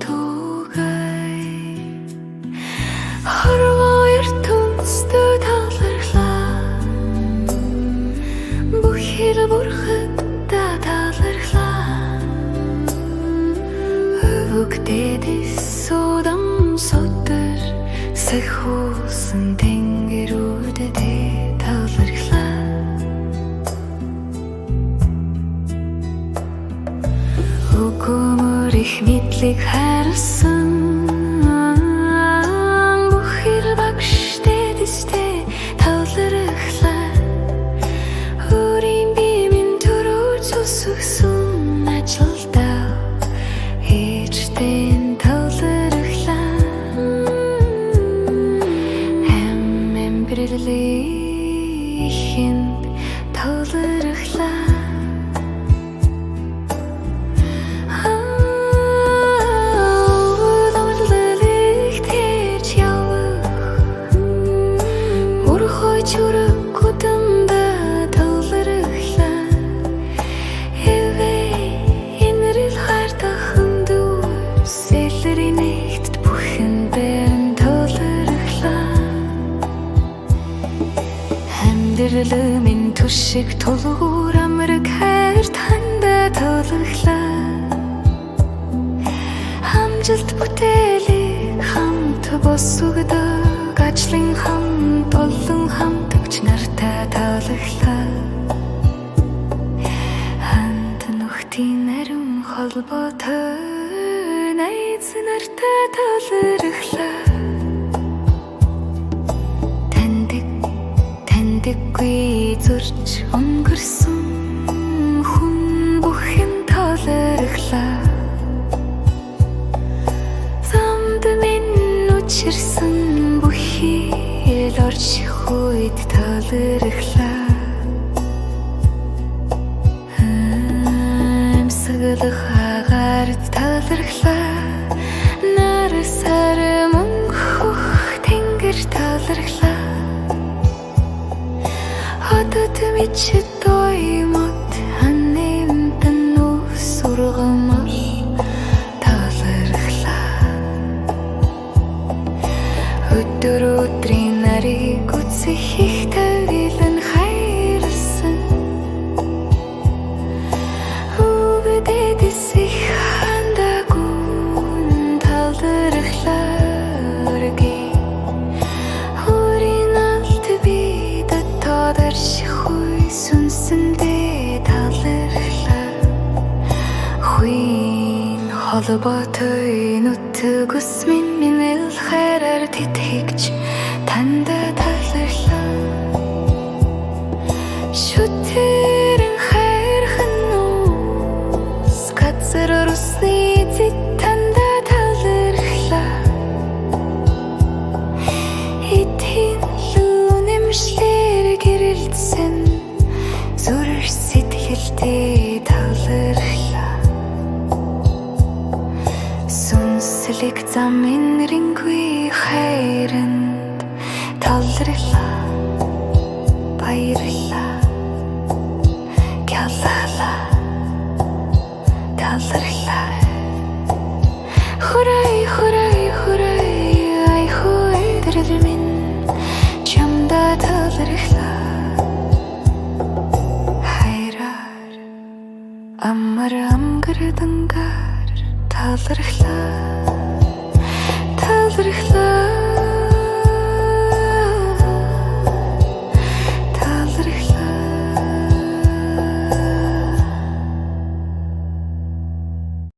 түгэй. Хорвоо ертөнцөд талархлаа. Бүх хэл бурхадаа талархлаа. Өвөг дээдэс удам судар сахиулсан тэнгэрүүдэд талархлаа. Өгөөмөр их мэдлэг хайрласан бүх хэл багш дээдэстэй талархлаа. Өөрийн бие минь төрөөж өсгөсөн ажилдаа ээжтэй талархлаа. Амьдралын талархлаа. Уламжлалыг тэрч явах Өрхөй чүрэг гудамдаа талархлаа. Эвэй энэрэл хайртахан дүүс элэрийн нэгт бүхэн дээр нь талархлаа. Амьдрал минь түшиг тулгуур амраг хайр тандаа талархлаа. Амжилт бүтээлийг хамт босгодог ажлын хамт олон хамтагч нартай талархлаа. Хант нөхдийн ариун холбоотой найз нартай талархлаа. Таньдаг таньдаггүй зурч өнгөрсөн хүн бүхэн талархлаа. Замд минь учирсан бүхий л орших үед талархлаа. Амьсгалах агаарт талархлаа. Нар сар мөнх хөх тэнгэр талархлаа. Одод мэдшид туймот анемтан нүс ургамал талархлаа. Өдөр өдрийн нарыг үзэх их тавилан хайрлсан. Өвөг дээдэс их хандаагүй талархлаа. Өөрийн алт бид тодоршихгүй сүнсэндээ талархлаа. Хүн холбоотой нүтг ус минь минь эл хайраар тэтгэж танд талархлаа. Шүтэрэн хайрхан нүүс газар усны зэт танд талархлаа. Эдийн үнэмшлэр гэрэлтсэн зүрх сэтгэлдээ талархлаа. Сүнслэг зам энэрэнгүй хайранд талархлаа. Баярлалаа. Гялалаа. Талархлаа. Хурай хурай хурай ай хүйдрэл минь чамдаа талархлаа. Хайраар амар амгардангаар талархлаа. Талархлаа.